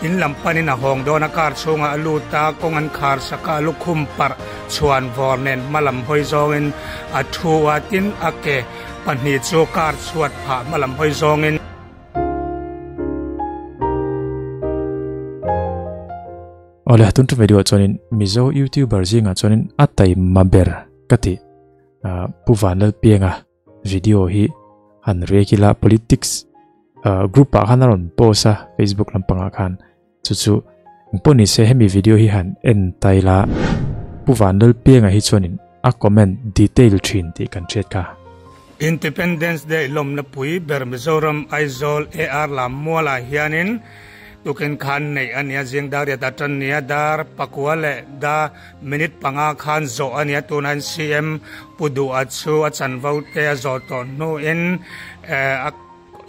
In lam panin a hawng dawn a, car chhungah a lut a, kawng an khar sak a, a lukhum parh chhuan vawr nen hma lam hawi zawngin a thu a, tin a ke pahnih chu car chhuat phah hma lam hawi zawngin. Awle tun tum video ah chuanin Mizo youtuber zingah chuanin a taima ber ka tih Pu Vanlalpianga video hi han react ila politics group ah khan a rawn post a Facebook lampangah khan chu chu engpawh ni se hemi video hi han en ta ila Pu Vanlalpianga hi chuanin a comment detail thin tih kan hriat kha. Independence Day lawmna pui ber Mizoram Aizawl AR lam mualah hianin tukin khan neih a nia zing dar riat a tan nia dar pakua leh da Minute panga khan zawh a nia, tunah hian CM Pu Duha chu a chanvo te a zawh tawh hnuin a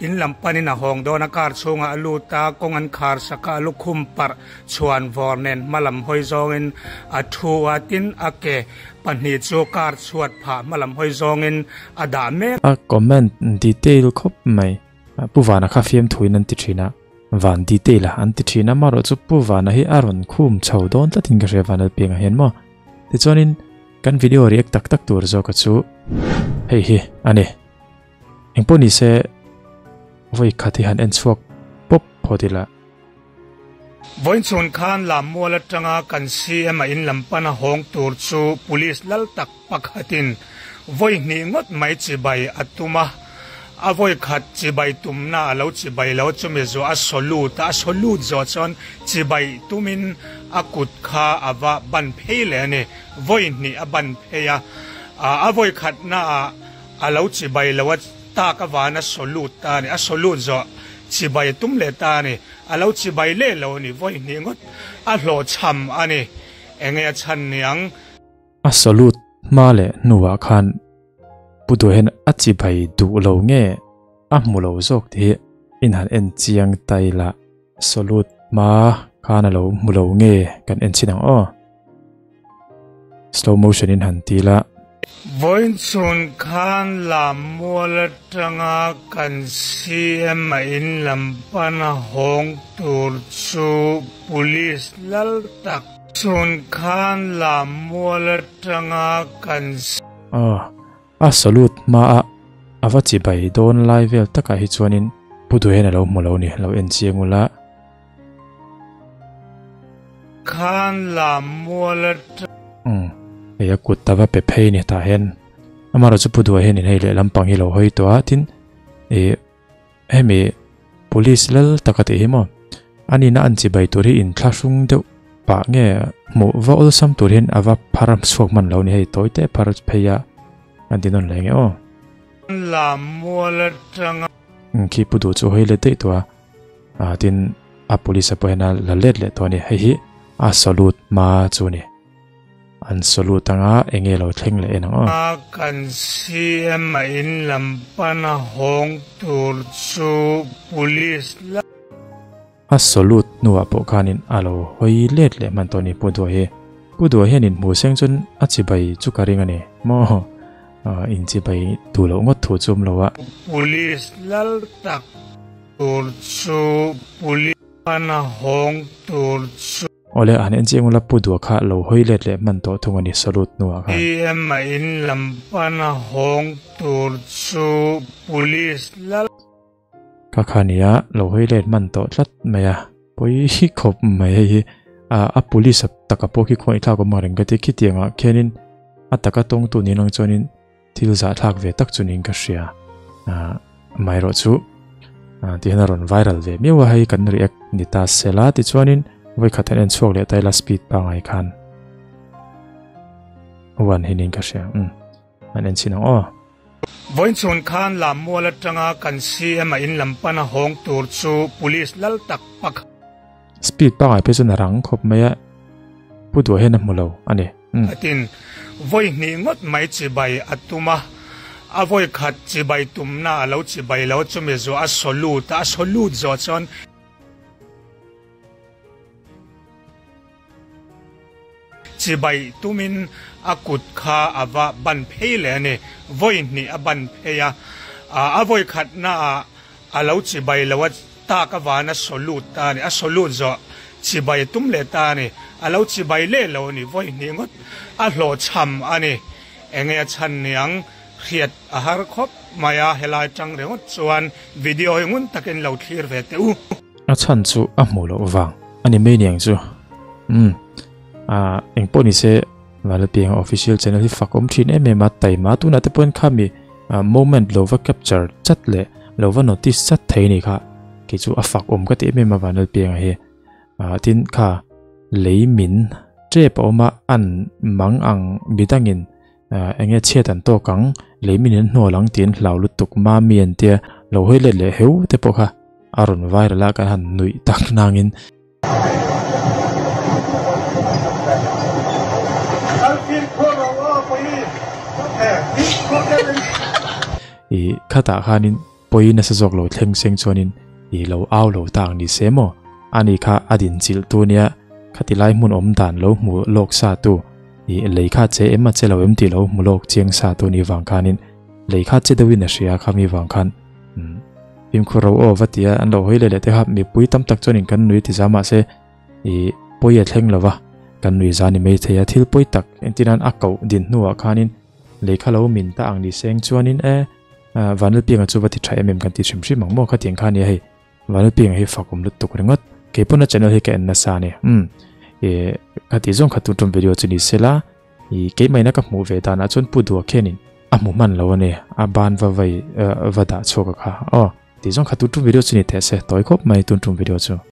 in lam panin a hawng dawn a, car chhungah a lut a, kawng an khar sak a, a lukhum parh chhuan vawr nen hma lam hawi zawngin a thu a, tin a ke pahnih chu car chhuat phah hma lam hawi zawngin a dah mek. A comment detail khawp mai. Pu Vana kha fiamthuin an ti thin a, Van detail a an ti thin a, amaherawh chu Pu Vana hi a rawn khum chho dawn tlatin ka hria Vanlalpianga hian maw. Tichuanin kan video react tak tak tur zawka chu hei hi a ni. Engpawh ni se vawi khat hi han en chhuak pawp phawt ila. Vawiinchhun khan Lammual atanga kan CM a in lam pana hawng tur chu Police lal tak Pakhatin vawi hnih ngawt mai chibai a tum a, a vawi khat chibai tumna a lo chibai lo, chumi zawh a saw lut a, a saw lut zawh chuan chibai tumin a kut kha a va ban phei leh a ni, vawi hnih a ban phei a, a vawi khatna ah a lo chibai lo a, tak avana saw lut ta a ni, a saw lut zawh chibai a tum leh ta a ni, a lo chibai leh lo a ni, vawi hnih ngawt a hlawhchham a ni, enge a chhan niang. A salute hma leh hnuah khan Pu Duhen a chibai duh lo nge a hmu lo zawk tih hi in han en chiang ta ila salute hma khan a lo hmu lo nge kan en chin ang aw. Slow motion in han ti ila. Vawiinchhun khan Lammual atanga kan CM a in lam pana hawng tur chu Police lal tak Chhun khan lam mual atanga kan. Aw, a salute hma a a va chibai dawn lai vel takah hi chuanin Pu Duhen a lo hmu lo ni, lo en chiang ula. Khan lam mual atang. Umm, hei a kut a va pe phei ni tah hian amaherawh chu Pu Duha hianin hei lehlam pang hi lo hawi tawh a, tin ih. Hemi police lal taka tih hi maw anina an chibai tur hi inthlahrung deuh pah nge hmuh va awlsam tur hian a va phar chhuak hman lo ni hei tawi te phar phei a an ti nawn leh nge aw. Lam mual atanga. Khi pu duh chu hawi let daih tawh a tin a police a pawh hian a la let leh tawh a ni hei hi a salute hma chu a ni. An salute anga enge lo thleng leh en ang aw. A kan CM a in lam pan a hawng tur chu police la. A salute hnuah pawh khanin a lo hawi let leh hman tawh a ni Pu Duha hi. Pu Duha hian inhmu seng chuan a chibai chu ka ring a ni maw? In chibai duh loh ngawt thu chu awm lo a. Police lal tak tur chu police pan a hawng tur chu. Awle an en chiang ula Pu Duha kha lo hawi let leh hman tawh thung a ni salute hnuah khan. PM a in lam pan a hawng tur chu police lal. Kha kha nia lo hawi let hman tawh tlat mai a pawi khawp mai hei hi a police a taka pawh khi khawngaih thlak awm ang reng ka ti khitiang ah khianin a taka tawngtu ni lang chuanin Thil zahthlak ve tak chu niin ka hria. Amaherawh chu tihian a rawn viral ve miau a hei kan react ni ta sela tichuanin vawikhat an en chhuak leh ta ila speed pangai khan one hi niin ka hria. Um an en chhin ang aw. Vawiinchhun khan Lammual atanga kan CM a in lam pana hawng tur chu Police lal tak pakhat. Speed pangai phei chuan a rang khawp mai a, Pu Duha hian a hmu lo a ni. A tin, vawi hnih ngawt mai chibai a tum a, a vawi khat chibai tumna a lo chibai lo, chumi zawh a saw lut a, a saw lut zawh chuan. Chibai tumin a kut kha a va ban phei leh a ni, vawi hnih a ban phei a, a vawi khatna ah a lo chibai lo a. tak avana salute ta a ni. A salute zawh chibai tum leh ta a ni. A lo chibai leh lo a ni. Vawi hnih ngawt a hlawhchham a ni. Enge a chhan niang hriat a har khawp mai a, helai tang ringawt chuan video hi ngun takin lo thlir ve teh u. A chhan chu a hmuh loh vang a ni mai niang chu. Umm ah engpawh ni se Vanlalpianga official channel hi fak awm thin em em a, taima tunah te pawhin khami moment lo va capture chat leh lo va notice chat thei a ni kha kei chu a fak awm ka ti em em a Vanlalpianga hi. Ah tin kha lei min tep a awm a an mang ang midangin Eng nge chhiat an tawk ang, lei min in hnual ang tiin hlau lutuk mami an tia lo hawi let leh heu te pawh kha a rawn viral a kan han nuih tak nangin. I khatah khanin pawi nasa zawk lo thleng seng chuanin i lo au lo ta ang ni se maw? Ani kha a din chilh tu nia, khati lai hmun awm dan lo hmu lawk sa tu, i lei kha che em a che lo em tih lo hmu lawk chiang sa tu ni vang khanin lei kha che deuhin a hria kha mi vang khan umm fimkhur ro aw va tia an lo hawi leh leh te kha mipui tam tak chuanin kan nui ti za mahse i pawi a thleng lo va, kan nui za ni mai thei a, thil pawi tak engtin a koh din hnuah khanin lei kha lo min ta ang ni seng chuanin e Vanlalpianga chu va ti tha em em kan ti hrim hrim ang maw khatiang kha nia hei Vanlalpianga hi fak awm lutuk ringawt kei pawn a channel hi ka en nasa a ni umm e khati zawng kha tun tum video chu ni sela i keimahina ka hmuh ve danah chuan pu dua khianin a hmu hman lo a ni a ban va vai va dah chhuak a kha aw ti zawng kha tun tum video chu ni teh se tawi khawp mai tun tum video chu.